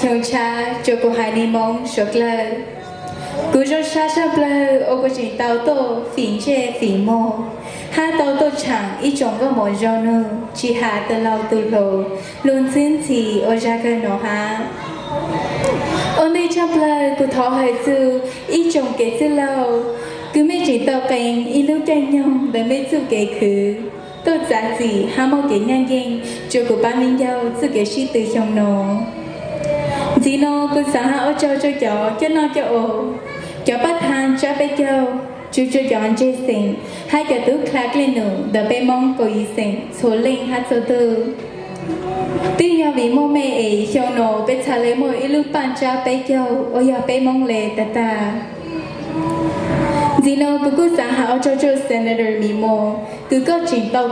xyoo tshab rua kuv haiv neeg Moob suav dlawg. Kuv zoo sab tshaj plawg uas kuv tseem tau tuaj fim ntsej fim muag, hab tau tuaj tshaam ib tsoom nkauj mom zoo nug tsis has tus laug tus hluas, luag ntxhwb ntxhi ua zag kawg nuav hab. Ua ntej tshaj plawg kuv thov hawm txug ib tsoom kev txwj laug, kws mej tseem tau qee ib lub caij nyoog ntawm mej txuj kev khwv, tuaj txav txim hab muaj kev ncaj ncees rua kuv paab me ncaug txuj kev sib tw xyoo nuav. Ntxiv nuav kuv xaav has ua tsaug rua cov coj noj coj ua, cov paj thaa tsaab peb caug, tsuas rua cov ntseeg xeem hab cov tub dlha dlej num ntawm peb Moob kaum yim xeem txhua leej hab txhua tug. Twb yog vim muaj mej es xyoo nuav peb txhad le muaj ib lub paj tsaab peb caug uas yog peb Moob le tag tag. Ntxiv nuav kuv kuj xaav has ua tsaug rua Senator Mim Muas kws koj tseem tau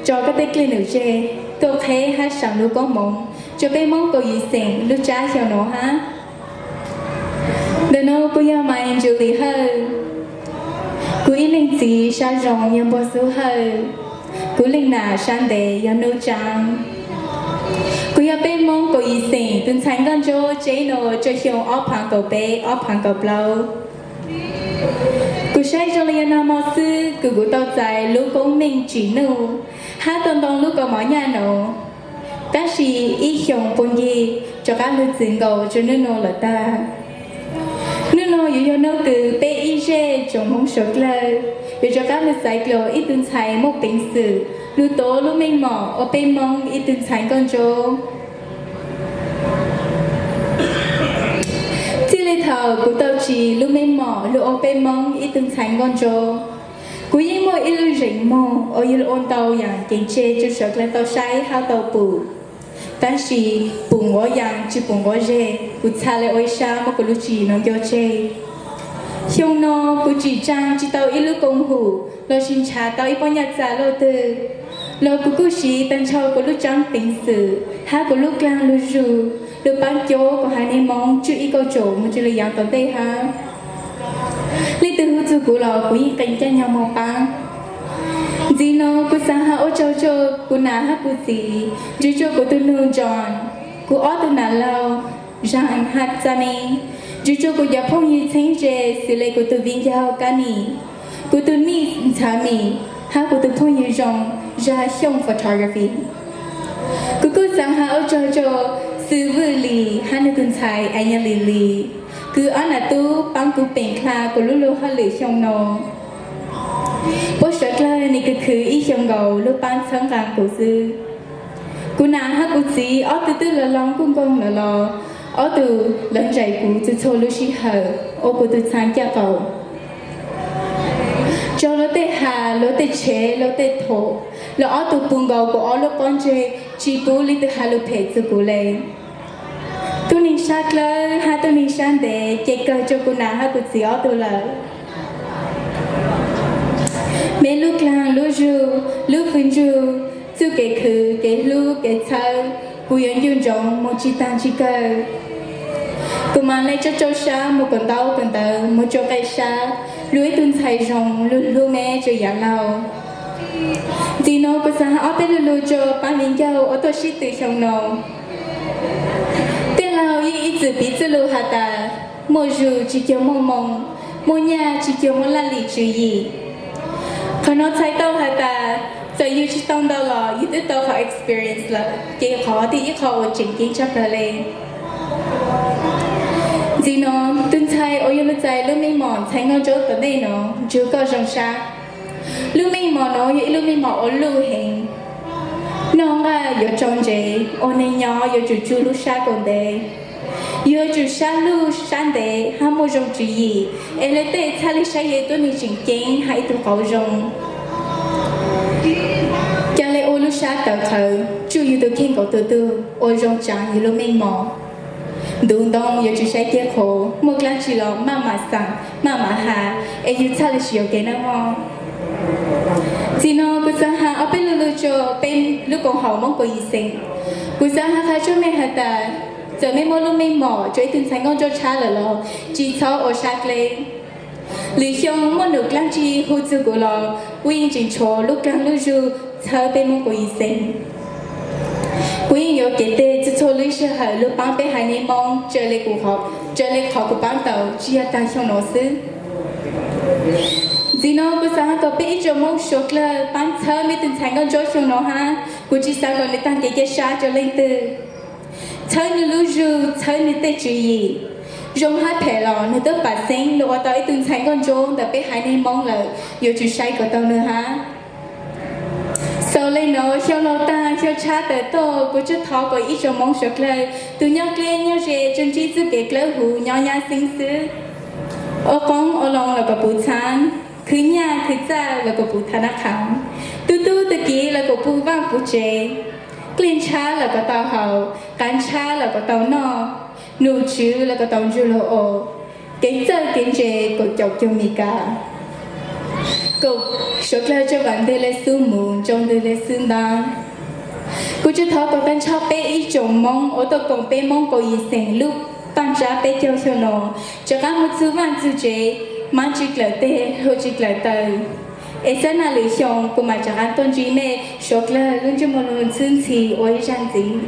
tso koj tej dlej num tseg tuaj qheb hab saam lub koob moov rua peb Moob kaum yim xeem lub tsaab xyoo nuav hab. Ntawm nuav kuv yog Maiv Ntsuj Lis Hawj. Kuv ib leej txiv sab zoo yog Npuag Xub Hawj. Kuv leej nam sab ntev yog Nuj Tsaab. Kuv yog peb Moob kaum yim xeem tus ntxhais nkauj ntsuab tseb nuav rua xyoo ob phaav kaum peb ob phaav kaum plaub. Kuv saib zoo le yog nag mo xwb kws kuv tau txais lub koob meej tsim nuj hab tau ntoo lub kaus mom nyaj nuav, tab sis ib xyoos puag ncig rov qab lug txwv nkaus rua nub nuav lawm tag. Nub nuav yuav yog nub kws peb ib zej tsoom Moob suav dlawg yuav rov qab lug xaiv dlua ib tug ntxhais muaj peev xwm lug tuav lub meej mom ua peb Moob ib tug ntxhais nkauj ntsuab. Txij le thaum kuv tau tsim lub meej mom lug ua peb Moob ib tug ntxhais nkauj ntsuab, kuv yeej muaj ib lub zeem muag uas yuav lug ua ntau yaam ceev tseg rua suav dlawg tau saib hab tau pum. Tab sis pum nquav yaas tsis pum nquav zeg, kuv txhad le ua ib sab muab kuv lub tswv yim nuav nco tseg. Xyoo no kuv tsim tsaa tsis tau ib lub koom hum lossis nrhav tau ib pob nyaj txag luaj twg, los kuv kuj siv tag nrho kuv lub tsaab peev xwm hab kuv lub dlaag lug zug lug paab cuab kuv haiv neeg Moob tsuj ib kauj tsaum moog rua le yaav tom ntej hab. Leej twg hu txug kuv los kuv yeej qee caij nyoog moog paab. Ntxiv nuav kuv xaav has ua tsaug rua kuv nam hab kuv txiv, nrug rua kuv tug nug John, kuv ob tug nam laug Zag hab Txaj Neeb, nrug rua kuv cov phooj ywg txheeb ze xws le kuv tug viv ncaus Kab Nim, kuv tug nij Ntxhaav Mim, hab kuv tug phooj ywg zoo Zag Xyooj Photography. Kuv kuj xaav has ua tsaug rua Xwm Vwj Lis hab nwg tug ntxhais Ais Nyas Lis Lis, kws ob nam tub paab kuv peem dlha kuv lub luag hauj lwm xyoo no. Puab suav dlawg nwg kws khwv ib xyoo nkaus lub paab txhawb nqaa kuv xwb. Kuv nam hab kuv txiv ob tug twb lug loo kuj nkoog lawm los, ob tug lawv nraim kuv txhua txhua lub sij hawm ua kuv tug txhaa caj qaum. Tso luag tej has, luag tej tshev, luag tej thom, los ob tug pum nkaus kuv ob lub pob ntseg, tsis pub leej twg has lug phem txug kuv le. Tub neeg sab dlawb hab tub neeg sab ntev ces kawg rua kuv nam hab kuv txiv ob tug lawm. Meb lub dlaag lub zug, lub fwj ntsug, txuj kev khwv kev hlub kev txhawb, kuv yuav ncu ntsoov moog tsis taag tsis kawg. Kuv maam le tsab rau sab moog kuas ntaub kuas ntawv moog rua qe sab, lug ib tug ntxhais zoo lug hlub meb rua yaav laug. Ntxiv nuav kuv xaav has ob peb lu lug rua paab viv ncaus uas tuaj sib tw xyoo no. Tej laug yeej ib txwm piv txwj lug has tas, muaj zug tsis cuag muaj moo, muaj nyaj tsis cuag muaj laj lim tswv yim. Qhov no txhais tau has tas, txawm yug tsis tau ntau los yug twb tau qhov experience lawm, ces qhov twb yog ib qho uas tseem ceeb tshaj plawg le. Ntxiv nuav, tug ntxhais uas yuav lug txais lub meej mom ntxhais nkauj ntsuab tom ntej nuav, nrug koj zoo sab. Lub meej mom nuav yog ib lub meej mom ua luj heev. Noj nqaj yuav tsaug ntsev, ua neeg nyob yuav tsum tsug lub sab kom ntev. Yuav tsum sab luj sab ntev hab muaj zoo tswv yim, es lawv tej txhaj le saib yus tub neeg tseem ceeb hab ib tug qauv zoo. Ca le ua lub sab tawv qhawv tsuj yug tug kheej nkaus tug tug ua zoo tsaav yug lub meej mom. Ntuv ntoo yuav tsum saib ceg qhuav, muaj dlaab tsi los maj mam xaam maj mam has, es yug txhaj le tsis yuam kev nawb mog. Txim no kuv xaav has ob peb lu lug rua peb lub koom haum Moob Kaum Yim Xeem. Kuv xaav has qha tsua mej has tas, txawm mej muaj lub meej mom rua ib tug ntxhais nkauj ntsuab tshab lawm los tsis txhob ua sab dleb. Lwm xyoo muaj num dlaab tsi hu txug kuv los kuv yeej tseem tshuav lub dlaag lub zug txhawb peb Moob Kaum Yim Xeem. Kuv yeej yuav kev teg txhua txhua lub sij hawm lug paab peb haiv neeg Moob raws le qhov kuv paab tau, tsi yog taag xyoo nuav xwb. Ntxiv no kuv xaav has kom peb ib tsoom Moob suav dlawg paab txhawb meb tug ntxhais Nkauj Ntsuab xyoo no hab, kuv tsi xaav kom nwg taag kev ca sab rua leej twg. Txhawb nwg lub zug, txhawb nwg tej tswv yim. Zoo hab phem los nwg tub paam xeeb nwg ua tau ib tug ntxhais Nkauj Ntsuab ntawm peb haiv neeg Moob lawm, yuav tsum saib kom tau nwg hab. Xaus le nuav, xyoo laug taag xyoo tshab tawm tuaj, kuv tsuas thov kom ib tsoom Moob suav dlawg tug nyob dleb nyob ze tsuas ntsib txuj kev dlawb huv nyob nyab xeeb xwb. Ua qoob ua loo los kom puv txhaab, khwv nyaj khwv txaj los kom puv thav nab qhav, tu tub tu kiv los kom puv vaaj puv tsev, dlej ntshab los kom tau haus, qav ntshab los kom tau noj, num tswv los kom tau ntsug lug ua, kev txawj kev ntse kaum caum cuag Mis Kas, kom suav dlawg tsaj vaam ntwg le xub mus, ntsoo ntwg le xub ntaab. Kuv tsuas thov kom taag nrho peb ib tsoom Moob uas tuaj koom peb Moob kaum yim xeem lub paaj tsab peb caug xyoo no, rov qaab moog txug vaaj txug tsev, maab tsi dlawm teg, hlua tsi dlawm taw, es xab nam lwm xyoo kuv maam rov qaab tuaj ntsib mej suav dlawg lub ntsej muag lug ntxhwb ntxhi ua ib zag ntxiv.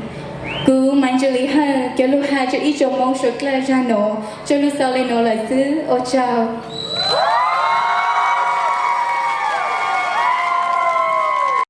Kuv Maiv Ntsuj Lis Hawj cov lug has rua ib tsoom Moob suav dlawg zag nuav, tsuas lug xaus le nuav lawm xwb, ua tsaug.